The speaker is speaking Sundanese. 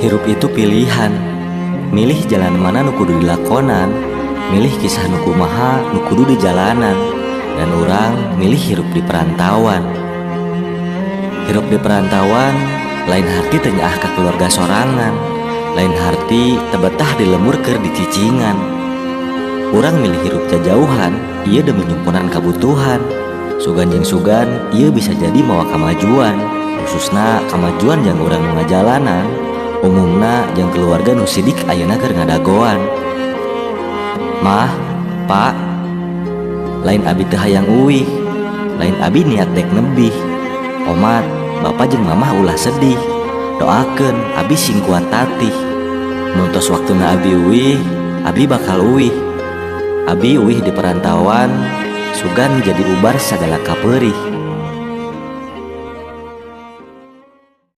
Hirup itu pilihan, milih jalan mana nu kudu dilakonan, milih kisah nu kumaha nu kudu di jalanan, dan urang milih hirup di perantauan. Hirup di perantauan lain harti teu nyaah ka keluarga sorangan, lain harti teu betah di lembur keur dicicingan. Urang milih hirup jajauhan, ieu demi nyumponan kabutuhan. Sugan jeung sugan ieu bisa jadi mawa kamajuan, khususna kamajuan jang urang nu ngajalanan, umumna jang keluarga nu sidik ayeuna keur ngadagoan. Mah, Pak, lain abi teu hayang uih, lain abi niat dek nebih. Omat, bapak jeung mamah ulah sedih, doakeun abi sing kuat tatih. Mun tos waktuna abi uih, abi bakal uih. Abi uih di perantauan, sugan jadi ubar sagala kapeurih.